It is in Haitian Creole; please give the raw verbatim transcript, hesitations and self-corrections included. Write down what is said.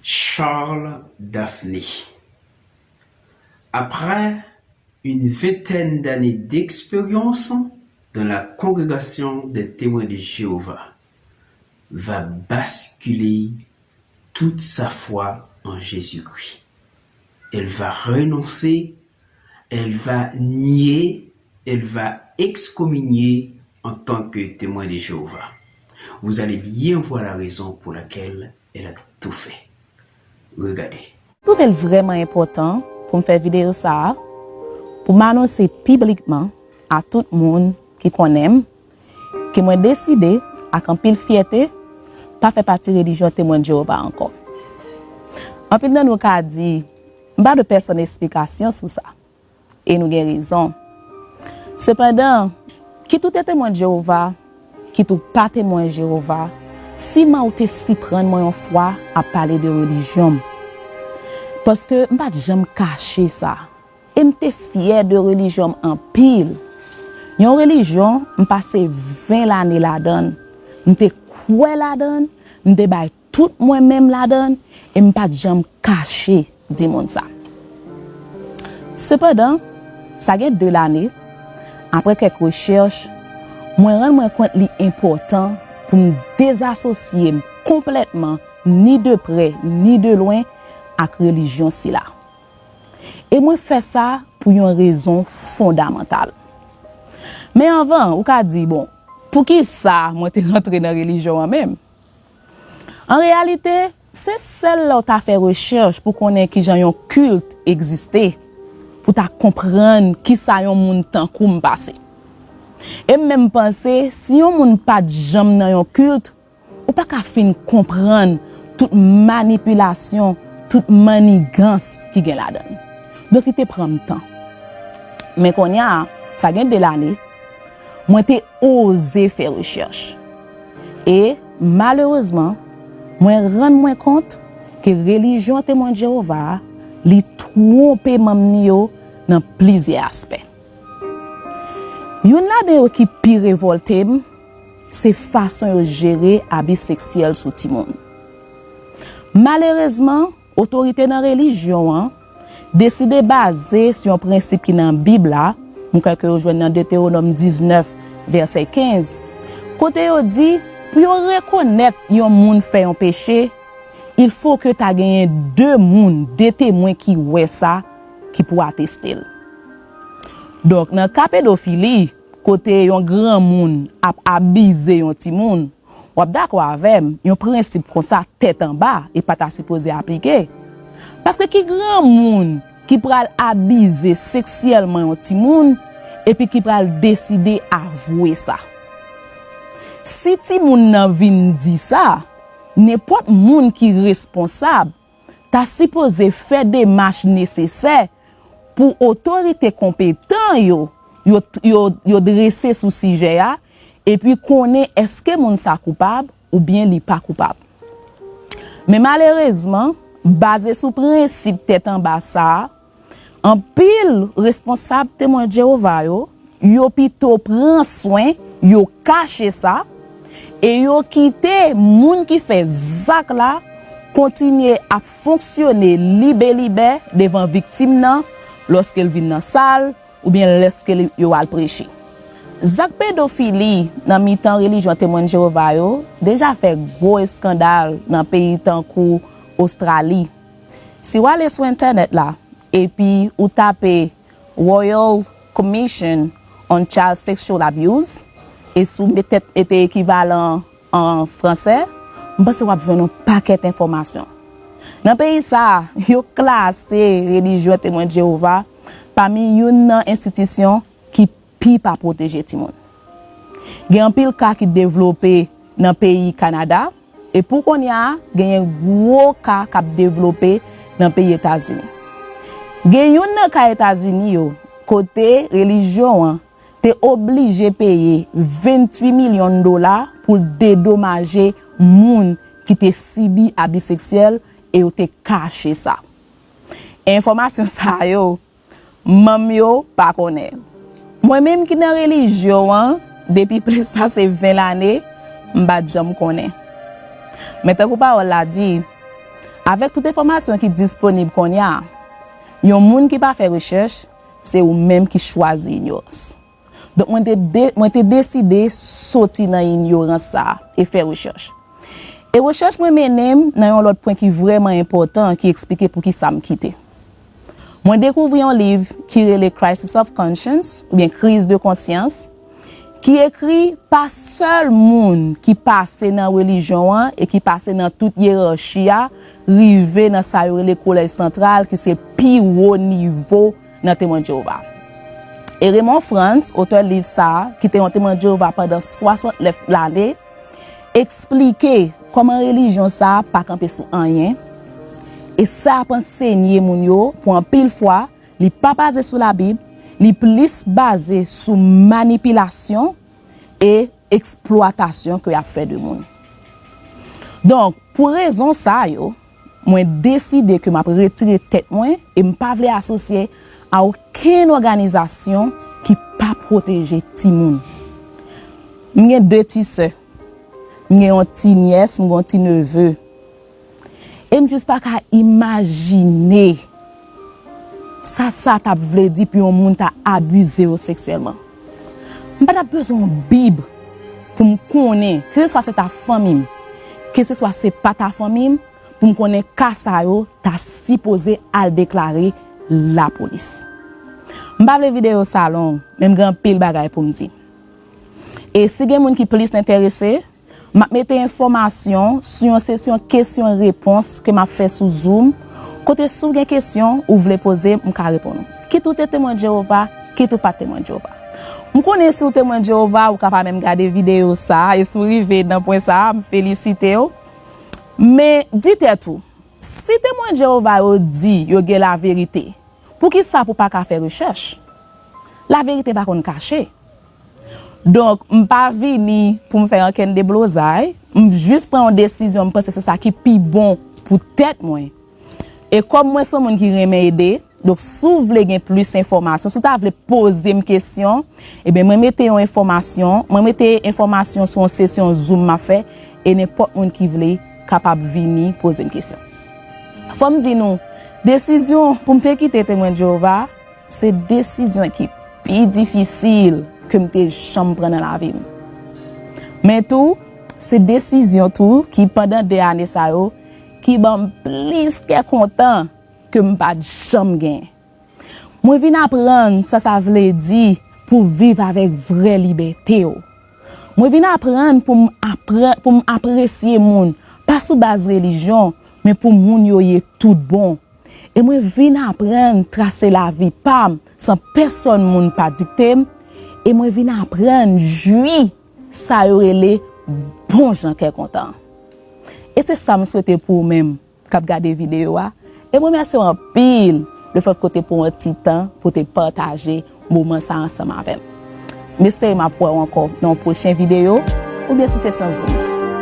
Charles Daphné. Après une vingtaine d'années d'expérience dans la congrégation des Témoins de Jéhovah, va basculer toute sa foi en Jésus-Christ. Elle va renoncer, elle va nier, elle va excommunier en tant que Témoin de Jéhovah. Vous allez bien voir la raison pour laquelle elle a tout fait. Regardez. Twouve l vrèman enpòtan pou m fè videyo sa a, pou m anonse piblikman a tout moun ki konnen m, ke mwen deside, ak anpil fyète, pa fè pati relijyon Temwen Jewova ankò. Anpil nan nou ka di, "M pa dwe pèsonn esplikasyon sou sa." E nou gen rezon. Sepandan, kit ou te Temwen Jewova, kit ou pa Temwen Jewova, siman ou te siprann mwen yon fwa ap pale de relijyon m. Paske m pa t janm kache sa. E m te fyè de relijyon m anpil. Yon relijyon m pase ven lane ladan l. M te kwè ladan l, m te bay tout mwen menm ladan l, e m pa t janm kache di moun sa. Sepandan, sa gen de lane, apre kèk rechèch, mwen rann mwen kont li enpòtan pou m dezasosye m konplètman, ni de prè, ni de lwen, ak relijyon sila. E mwen fè sa pou yon rezon fondamantal. Men anvan, ou ka di, "Bon, poukisa mwen te rantre nan relijyon an menm?" An reyalite, se sèl lè w ta fè rechèch pou konnen kijan yon kilt egziste, pou w ta konprann kisa yon moun tankou m pase. E m menm panse, si yon moun pa t janm nan yon kilt, ou pa ka fin konprann tout manipilasyon, tout mannigans ki gen ladan l. Donk, li te pran m tan. Men kounye a, sa gen de lane, mwen te oze fè rechèch. E, malerezman, mwen rann mwen kont ke relijyon Temwen Jewova a, li twonpe manm li yo nan plizyè aspè. Youn ladan yo ki pi revòlte m, se fason yo jere abi seksyèl sou timoun. Malerezman, otorite nan relijyon an deside baze sou yon prensip ki nan Bib la, m kwè ke yo jwenn nan Detewonòm diznèf, vèsè kenz, kote yo di, pou yo rekonèt yon moun fè yon peche, il faut que ta genyen de moun, de temwen ki wè sa, ki pou ateste l. Donk, nan ka pedofili, kote yon granmoun ap abize yon timoun, w ap dakò avè m, yon prensip konsa tèt anba e pa ta sipoze aplike. Paske ki granmoun ki pral abize seksyèlman yon timoun epi ki pral deside avwe sa? Si timoun nan vin di sa, nenpòt moun ki responsab ta sipoze fè demach nesesè pou otorite konpetan yo, yo, yo, yo drese sou sijè a, epi konnen èske moun sa koupab oubyen li pa koupab. Men malerezman, baze sou prensip tèt anba sa a, anpil responsab Temwen Jewova yo, yo pito pran swen, yo kache sa, e yo kite moun ki fè zak la kontinye ap fonksyone libelibè devan viktim nan, lòske l vin nan sal oubyen lèske l, yo al preche. Zak pedofili nan mitan relijyon Temwen Jewova yo deja fè gwo eskandal nan peyi tankou Ostrali. Si w ale sou entènèt la, epi ou tape Royal Commission on Child Sexual Abuse, e si w met tèt e te ekivalan an fransè, m panse w ap jwenn yon pakèt enfòmasyon. Nan peyi sa a, yo klase relijyon Temwen Jewova pami youn nan enstitisyon ki pi pa pwoteje timoun. Gen anpil ka ki devlope nan peyi Kanada, e pou kounye a, genyen gwo ka k ap devlope nan peyi Etazini. Gen youn nan ka Etazini yo, kote relijyon an te oblije peye ventuit milyon dola pou l dedomaje moun ki te sibi abi seksyèl e yo te kache sa. Enfòmasyon sa yo, manm yo pa konnen. Mwen menm ki nan relijyon an depi plis pase ven lane, m pa t janm konnen. Men tankou pawòl la di, Avèk tout enfòmasyon ki disponib kounye a, yon moun ki pa fè rechèch, se ou menm ki chwazi inyorans. Donk, mwen te, de, mwen te deside soti nan inyorans sa a e fè rechèch. E rechèch mwen mennen m nan yon lòt pwen ki vrèman enpòtan, ki eksplike poukisa m kite. Mwen dekouvri yon liv ki rele Crisis of Conscience, oubyen Kriz de Konsyans, ki ekri pa sèl moun ki pase nan relijyon an e ki pase nan tout yerachi a, rive nan sa yo rele kolèj santral, ki se pi wo nivo nan Temwen Jewova. E Raymond Franz, otè liv sa a, ki te yon Temwen Jewova pandan swasantnèf lane, eksplike kòman relijyon sa a pa kanpe sou anyen, e sa ap ansenye moun yo pou anpil fwa, li pa baze sou Labib, li plis baze sou manipilasyon e eksplwatasyon ke y ap fè de moun. Donk, pou rezon sa yo, mwen deside ke m ap retire tèt mwen e m pa vle asosye a okenn òganizasyon ki pa pwoteje timoun. M gen de ti sè, m gen yon ti nyès, m gen yon ti neve. E m jis pa ka imajine sa sa t ap vle di pou yon moun ta abize yo seksyèlman. M pa t ap bezwen yon Bib pou m konnen, keseswa se ta fanmi m, keseswa se pa ta fanmi m, pou m konnen ka sa yo ta sipoze al deklare lapolis. M pa vle videyo sa long, men m gen anpil bagay pou m di. E si gen moun ki plis enterese, m ap mete enfòmasyon sou yon sesyon kesyon-repons ke m ap fè sou Zoom, kote si w gen kesyon ou vle poze, m ka reponn ou. Kit ou te Temwen Jewova, kit ou pa t Temwen Jewova. M konnen si w Temwen Jewova, ou ka pa menm gade videyo sa a, e si w rive nan pwen sa a, m felisite w. Men, di tèt ou, si Temwen Jewova yo di yo gen laverite, poukisa pou pa ka fè rechèch? Laverite pa konn kache. Donk, m pa vini pou m fè ankenn deblozay, m jis pran yon desizyon, m panse se sa ki pi bon pou tèt mwen. E kòm mwen se yon moun ki renmen ede, donk, si w vle gen plis enfòmasyon, si w ta vle poze m kesyon, ebyen, mwen mete yon enfòmasyon, mwen mete enfòmasyon sou yon sesyon Zoom m ap fè, e nenpòt moun ki vle kapab vini poze m kesyon. Fò m di nou, desizyon pou m te kite Temwen Jewova, se desizyon ki pi difisil ke m te janm pran nan lavi m. Men tou, se desizyon tou ki, pandan de ane sa yo, ki ban m plis kè kontan ke m pa t janm genyen. Mwen vin aprann sa sa vle di pou viv avèk vrè libète w. Mwen vin aprann pou m apre-, pou m apresye moun, pa sou baz relijyon, men pou moun yo ye tout bon. E mwen vin aprann trase lavi pa m san pèsonn moun pa dikte m, e mwen vin aprann jwi sa yo rele bon jan kè kontan. E se sa m swete pou ou menm k ap gade videyo a, e m remèsye w anpil lefètke w te pran yon ti tan pou w te pataje moman sa ansanm avè m. M espere m ap wè w ankò nan yon pwochen videyo oubyen sou sesyon Zoom nan.